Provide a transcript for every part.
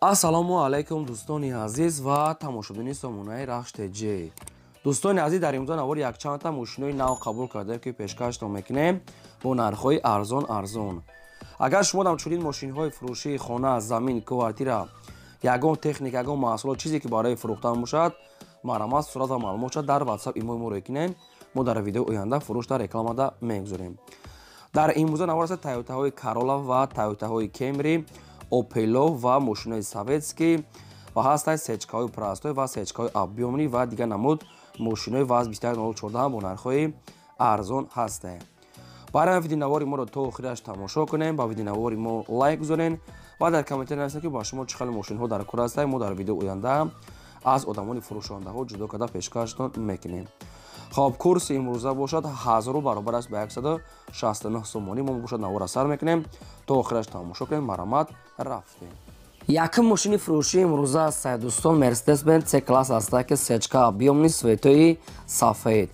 Ассалому алайкум, дӯстони азиз ва тамошобини сомонаи Рахш ТЖ. Дӯстони азиз, дар имрӯза навори якчандта мошинои нав қабул кардаем, ки пешкаштон мекунем бо нархҳои арзон арзон. Агар шумо ҳам чунин мошинҳои фурӯшии хона, замин, квартира, ягон техника, ягон маҳсулот, чизе ки барои фурӯхтан бошад, марҳамат, сурат ва маълумотша дар WhatsApp имои мо рӯй кунед. Мо дар видеои оянда фурӯш дар рекламада мегузорем. Дар имрӯза навор аст Тойотаҳои Карола ва Тойотаҳои Кемри, Опело ва мошинои советский ва ҳастанд сечкаҳои простой ва сечкаҳои объёмный ва дигар намуд мошинои ВАЗ 2104 бо нархҳои арзон ҳастанд. Барои видеонавори моро то охираш тамошо кунем, ба видеонавори мо лайк гузорен ва дар комментария нависед, ки ба шумо чӣ хеле мошинҳо дар кор ҳастанд. Мо дар видеои оянда аз одамони фурӯшондаҳо ҷудо карда пешкаштон мекунем. Хоб, курси имрӯза бошад 1000 баробар аст ба 169 сомонӣ. Мо бошад навора сар мекунем, то охираш тамошо кунем. Марҳамат, рафтем. Якум мошини фурӯшии имрӯза аст, дӯстон, Мерседес-Бенз С класс аст, ки сечка объёмный, цветои сафед,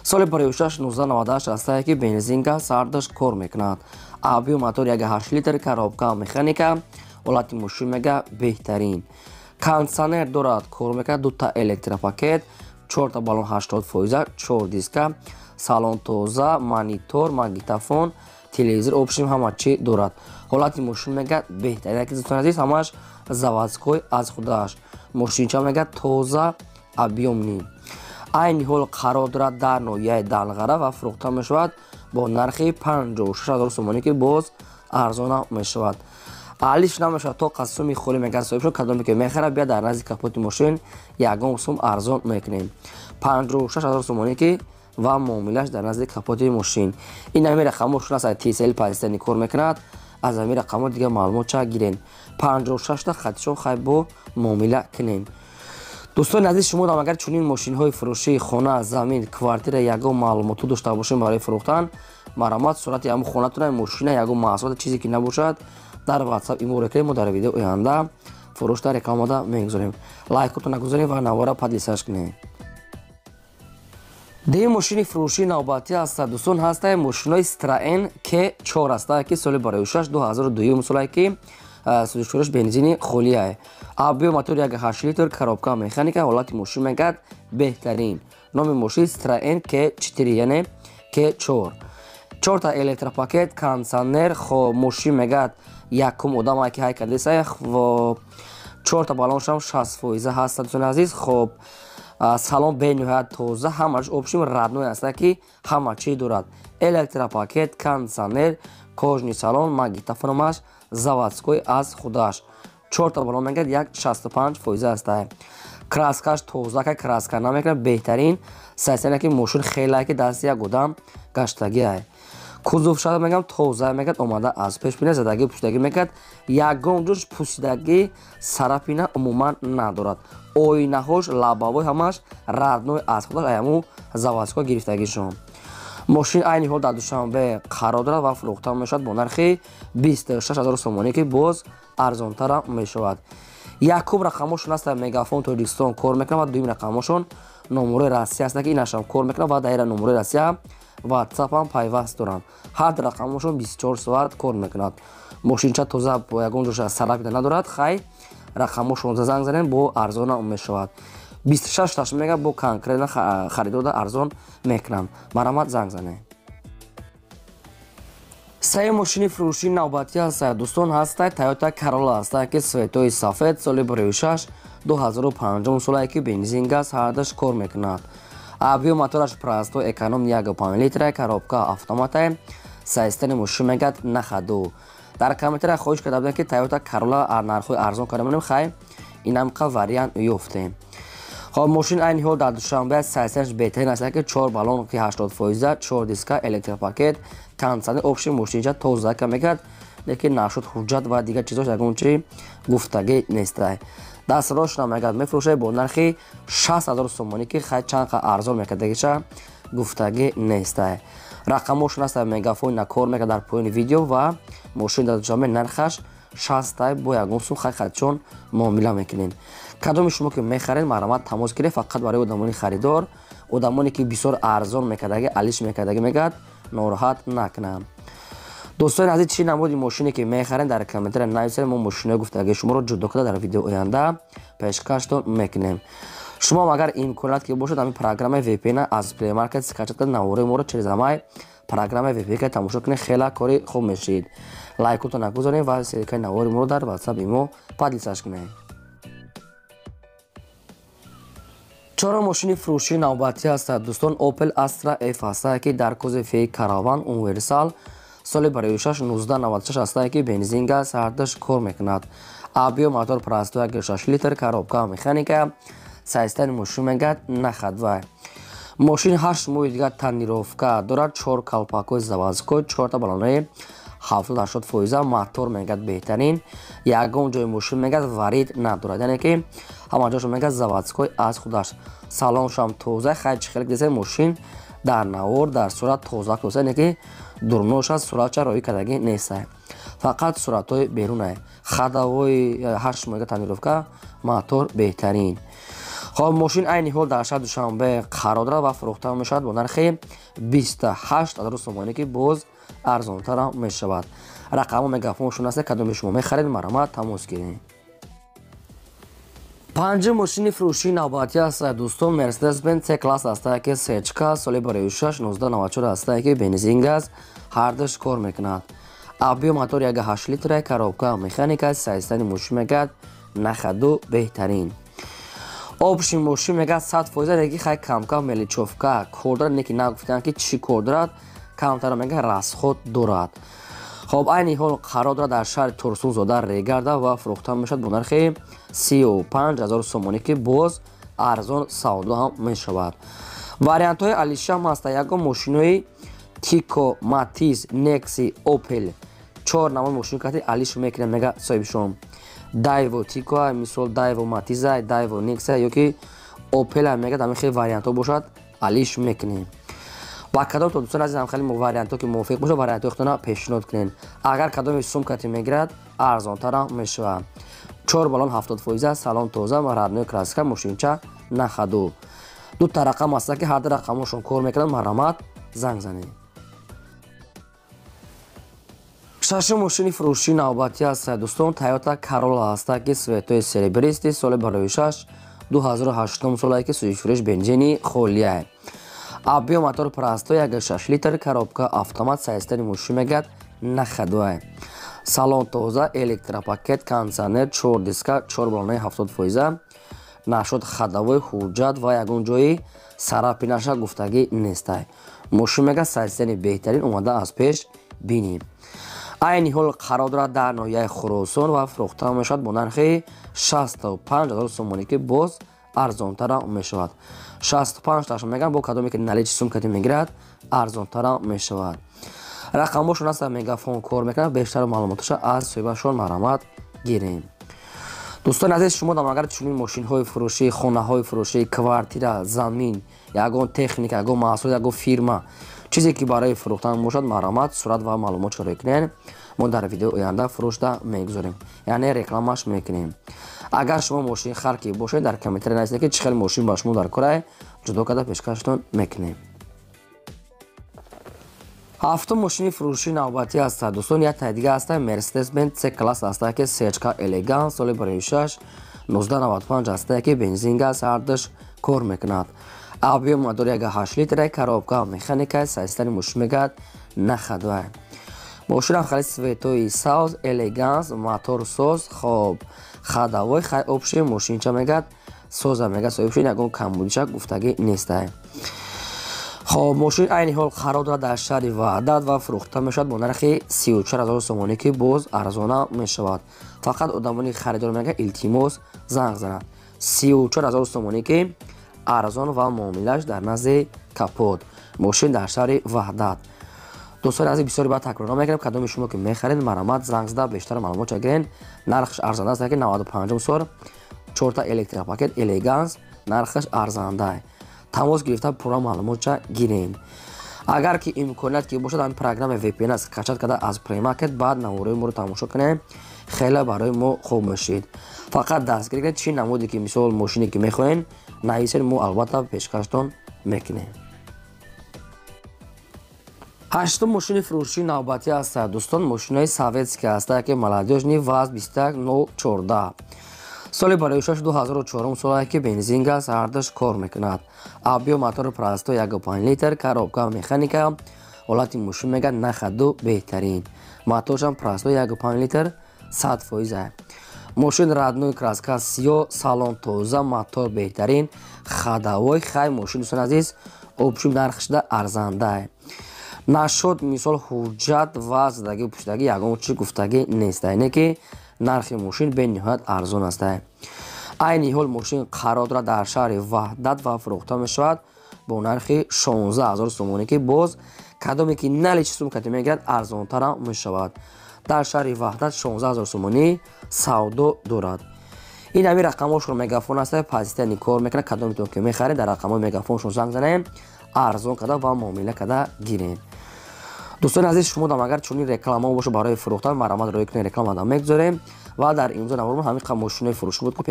соли 56 1998 аст, ки бензинка сардаш кор мекунад. Объём мотор 1,8 литр, коробка механика. Ҳолати мошин мега беҳтарин, кондиционер дорад, кор мекунад, дута электропакет, чорта баллон 80%, чор диска, салон тоза, монитор, магнитофон, телевизор, общем, ҳама чӣ дорад. Ҳолати мошин мега беҳтарин, яки дӯстони азиз, ҳамаш заводской аз худаш. Мошинча мега тоза, объёмный. Айни ҳол қарор дорад дар ноҳияи Данғара ва фурӯхта мешавад бо нархи 56 000 сомонӣ, ки боз арзона мешавад. Алиш намешавад то қасуми холӣ мегар соҳиб шуд. Кадоме ки мехарад, бия дар назди капоти мошин ягон сум арзон мекунем. 56 000 сомонӣ, ки ва муомилаш дар назди капоти мошин. Ин ҳами рақамҳо шун аст, Tcell пазистани кор мекунад. Аз ҳами рақамҳо дигар маълумот ча гирен. 56 та хатишон хай бо муомила кунем. Дӯстони азиз, шумо дам агар чунин мошинҳои фурӯшии хона, замин, квартира, ягон маълумоту дошта бошем барои фурӯхтан, марҳамат, сурати ҳамн хонатона, мошина, ягон маҳсулот, чизе ки набошад, дар WhatsApp имо рекунем. Мо дар видео оянда фурӯш дар рекламада мегузорем. Лайкотона гузорем ва навора поделиться кунем. Дуюм мошини фурӯшии навбатӣ аст, дӯстон, ҳастае мошинои Citroen К4 аст, ки соли 6 2002 солае, ки сӯзишвориш бензини холиае. Объём мотор 1,8 литр, коробка механика. Ҳолати мошин мегӯяд беҳтарин. Номи мошин Citroen К4, яъне К4. Чорта электропакет, кондиционер. Мошин мегӯяд якум одам ки ҳай кардесай. Чорта баллоншам 60% ҳаст, дӯстони азиз. Хоб, салон бениҳоят тоза, ҳамаш общем родной аст, ки ҳама чӣ дорад: электропакет, кондиционер, кожаный салон, магнитофономаш заводской аз худаш. Чорта баллон мегӯяд як 65% аст. Краскаш тоза, ка краска намекунад, беҳтарин сайсана, ки мошин хеле ки дасти як одам гаштагиай. Кузов шада мегам тоза мегӯяд, омада аз пеш бина, задагӣ пӯшидагӣ мегӯяд, ягон ҷош пӯсидагӣ, царапина умуман надорад. Оинаҳош лобовой ҳамаш родной аз худаш, аяму заводской гирифтагишон. Мошин айни ҳол дар Душанбе қарор дорад ва фурӯхта мешавад бо нархи 26 000 сомонӣ, ки боз арзонтара мешавад. Якум рақамошон аст, Мегафон Тоҷикистон кор мекунад, ва дуюм рақамошон номерои Россия аст, ки инашам кор мекунад ва даира номерои Россия Ватсапам пайваст доранд. Ҳар рақамошон 24 соат кор мекунад. Мошинча тоза, бо ягон ҷоша царапина надорад. Хай, рақамошон занг занем, бо арзона мешавад. 26 таш мега, бо конкретно харидорда арзон мекунанд. Марҳамат, занг занем. Сеюм мошини фурӯшии навбатӣ аст, дӯстон, ҳаста Тойота Карола аст, ки цветои сафед, соли 6 2005 солае, ки бензин газ ҳардаш кор мекунад. Объём мотораш простой, эконом, 1,5 литра, коробка автомата. Состояние мошин мегӯяд на ходу. Дар комментария хоҳиш карда будем, ки Тойота Карола нархҳои арзон карда монем. Хай, инамқа вариант ёфтем. Хоб, мошин айни ҳол дар Душанбе, состоянияш беҳтарин аст, ки чор баллон ки 80%, чор диска, электропакет, кондиционер, общий мошинча тоза ка мегӯяд, лекин нашуд ҳуҷҷат ва дигар чизош ягон чи гуфтагӣ нестай. Дастрошна мегӯяд мефурӯшад бо нархи 60 000 сомонӣ, ки хай чанд қа арзон мекардагиша гуфтагӣ нестай. Рақамошон аст, Мегафон на кор мекард дар поёни видео, ва мошин дар Душанбе, нархаш шастай, бо ягон сум хай хатчон муомила мекунем. Кадоми шумо ки мехаред, марҳамат, тамос гиред. Фақат барои одамони харидор, одамоне ки бисёр арзон мекардаги, алиш мекардаги мегӯяд, нороҳат накунам. Дӯстони азиз, чӣ намуди мошине ки мехарем, дар комментария нависед. Мо мошинои гуфтагии шуморо ҷудо карда дар видео оянда пешкаштон мекунем. Шумо агар имконият ки бошад, ҳамин программаи VPN аз Play Market скачать карда, навораи моро через ҳамаи программаи VPN тамошо кунед, хеле кори хуб мешид. Лайкотон нагузорем ва ссылкаи навори моро дар WhatsApp мо поделиться кунед. Чорум мошини фурӯшии навбатӣ ҳастад, дӯстон, Opel Astra F ҳастад, ки дар кузови Караван Универсал соли 2006 1996 ҳастад, ки бензин газ ҳардаш кор мекунад. Объём мотор простой 1.6 литр, коробка механика, состояние мошин мегӯяд на ходовой. Мошин 8 моҳи дигар тонировка дорад, 4 колпакҳои заводской, 4та баллонаи 70-80%, мотор мегӯяд беҳтарин, ягон ҷои мошин мегӯяд варид надорад, яъне ки ҳама ҷошо мегӯяд заводской аз худаш. Салоншам тоза, хайр чӣ хеле дидед, мошин дар навор дар сурат тоза тоза, яъне ки дурноша суратча роӣ кардагӣ нестай, фақат суратҳои берунай. Ходовой 8 моҳи тонировка, мотор беҳтарин. Хоб, мошин айни ҳол дар шаҳри Душанбе қарор дорад ва фурӯхта мешавад бо нархи 28 ҳазор сомонӣ, ки боз арзонтарам мешавад. Рақамҳо мегафоншон аст, кадоме шумо мехаред, марҳамат тамос гиред. Панҷум мошини фурӯшии навбатӣ ҳастад, дӯстон, Mercedes-Benz C-класс ҳастад, ки сечка соли 2006 1994 ҳастад, ки бензин газ ҳардаш кор мекунад. Объём мотор 1.8 литра, коробка механика, состояние мошин мегӯяд на ходу беҳтарин. Общий мошин мегӯяд 100%, яки хай камкам мелочёвка кор дорад, не ки нагуфтанд ки чӣ кор дорад, камтар мегӯяд расход дорад. Хоб, айни ҳол қарор дорад дар шаҳри Турсунзода Регарда ва фурӯхта мешавад бо нархи 35 ҳазор сомонӣ, ки боз арзон савдо ҳам мешавад. Вариантҳои алишам ҳаста, ягон мошинои Тико, Матиз, Некси, Опел, 4 намуд мошин кати алиш мекунем, мега соҳибшон. Дайво Тико, мисол Дайво Матиза, Дайво Некса ёки Опел мега, ҳамин хел вариантҳо бошад, алиш мекунем. Ба кадом то дӯстон азиз, хеле вариантҳо ки мувофиқ бошад, вариантҳои худтона пешниҳод кунед. Агар кадоме сумкати мегирад, арзонтарам мешавад. 4 баллон 70%, салон тоза ва родной краска, мошинча на ходу. Ду та рақам ҳаста, ки ҳар ду рақамҳошон кор мекунанд, марҳамат занг занед. Шашум мошини фурӯшии навбатӣ ҳастад, дӯстон, Toyota Corolla ҳастад, ки цветои серебристый соли 2006 2008 солае, ки сӯзишфурӯш бензини холия. Объём мотор простой 1.6 литр, коробка автомат, состояние мошин мегӯяд на ходовой. Салон тоза, электропакет, кондиционер, 4 диска, 4 баллонаи 70%, нашод ходовой, ҳуҷҷат ва ягон ҷои сарапинаша гуфтагӣ нестай. Мошин мегӯяд состояние беҳтарин, омада аз пеш бинем. Айни ҳол қарор дорад дар ноҳияи Хуросон ва фурӯхта мешавад бо нархи 65 ҳазор сомонӣ, ки боз арзонтарам мешавад. 65 ташон мегӯям, бо кадоме ки наличи сумкати мегирад, арзонтарам мешавад. Рақамҳошон ҳаста, мегафон кор мекунад, бештар маълумоташа аз соҳибашон марҳамат гирем. Дӯстони азиз, шумо дам агар чунин мошинҳои фурӯшӣ, хонаҳои фурӯшӣ, квартира, замин, ягон техника, ягон маҳсулот, ягон фирма, чизе ки барои фурӯхтан бошад, марҳамат сурат ва маълумот шароӣ кунед. Мо дар видеои оянда фурӯшда мегузорем, яъне рекламаш мекунем. Агар шумо мошин хар ки бошед, дар комментария нависед, ки чӣ хел мошин ба шумо дар корае, ҷудо карда пешкаштон мекунем. Ҳафтум мошини фурӯшии навбатӣ ҳастад, дӯстон, як таи дига ҳастад, Mercedes-Benz C-класс ҳастад, ки сечка элегант соли 2006 1995 ҳастад, ки бензин газ ҳардаш кор мекунад. Объём мотор 1.8 литра, коробка механика, состояние мошин мегӯяд на ходовой. Мошинам хеле цветои сабз, элеганс, мотор соз, хоб, ходовой, хай общий мошинча мегӯяд соза, мегӯяд соҳибшон ягон камбудиша гуфтагӣ нестай. Хоб, мошин айни ҳол қарор дорад дар шаҳри Ваҳдат ва фурӯхта мешавад бо нархи 34 ҳазор сомонӣ, ки боз арзона мешавад. Фақат одамони харидор мегӯяд илтимос занг занад. 34 ҳазор сомонӣ, ки арзон ва муомилаш дар назди капот. Мошин дар шаҳри Ваҳдат. Дӯстони азиз, бисёре баъд такрор намекунем, кадоме шумо ки мехаред, марҳамат занг зада бештар маълумот гиред. Нархаш арзанда аст, ки 95 сол 4та электропакет элеганс, нархаш арзанда. Тамос гирифта пурра маълумотча гирем. Агар ки имконият ки бошад, ҳамин программаи VPN аст, качат карда аз Play Market, баъд навораи моро тамошо кунем, хеле барои мо хуб мешид. Фақат дастгирӣ кунед, чӣ намуде ки мисол мошине ки мехоҳед, нависед, мо албатта пешкаштон мекунем. Ҳаштум мошини фурӯшии навбатӣ аст, дӯстон, мошинои советский аст, ки молодёжный ВАЗ 21014, соли бароишаш 2004 солае, ки бензин, газ ҳардаш кор мекунад. Объём мотори простой 1,5 литр, коробка механика. Ҳолати мошин мега на ходу беҳтарин, моторшам простой 1,5 литр, 100%. Мошин родной краска сиё, салон тоза, мотор беҳтарин, ходовой хай мошин. Дӯстони азиз, общем, нархшда арзанда нашуд. Мисол, ҳуҷҷат ва задагӣ пуштагӣ ягон чи гуфтагӣ нест, не ки нархи мошин бениҳоят арзон аст. Айни ҳол мошин қарор дорад дар шаҳри Ваҳдат ва фурӯхта мешавад бо нархи 16 ҳазор сомонӣ, ки боз кадоме ки наличный сум кати мегирад, арзонтарам мешавад. Дар шаҳри Ваҳдат 16 ҳазор сомонӣ савдо дорад. Ин ҳамин рақамҳошро Мегафон аст, пазитани кор мекунад. Кадометон ки мехаред, дар рақамҳои Мегафоншон занг занем, арзон карда ва муомила карда гирем. Дӯстони азиз, шумо дам агар чунин рекламао боша барои фурӯхтан, марҳамат роӣ кунед, реклама дам мегузорем. Ва дар имрӯза навормо ҳамин қадр мошинои фурӯшӣ буд, ки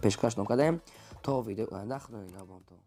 пешкаштон кардем. То видеои оянда, Худо нигаҳбонтон.